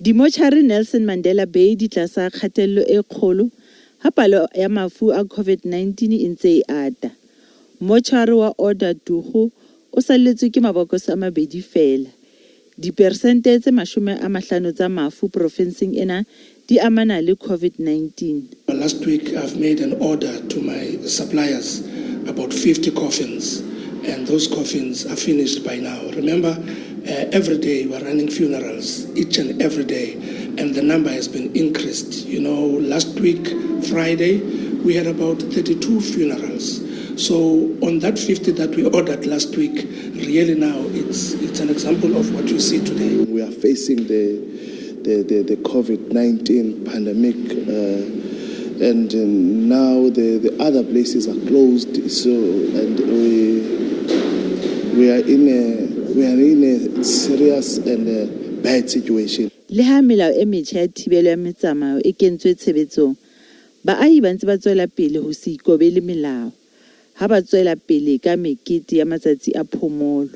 Dimotjhari Nelson Mandela Bay di tlasa kgatello e kgolo ha palo ya mafu a COVID-19 e ntse e ata. Motjhari wa Ouagadougou o salletswe ke mabokose a mabedi feela. Diperesente tse 50 tsa mafu profenseng ena di amana le COVID-19. Last week I've made an order to my suppliers about 50 coffins, and those coffins are finished by now. Remember, every day we're running funerals, each and every day, and the number has been increased. Last week, Friday, we had about 32 funerals. So on that 50 that we ordered last week, really now it's an example of what you see today. We are facing the COVID-19 pandemic, and now the other places are closed. And we are in a serious and a bad situation. Le ha melao e metjha ya thibelo ya metsamao e kentswe tshebetsong, baahi ba ntse ba tswela pele ho se ikobele melao ha ba tswela pele ka mekete ya matsatsi a phomolo.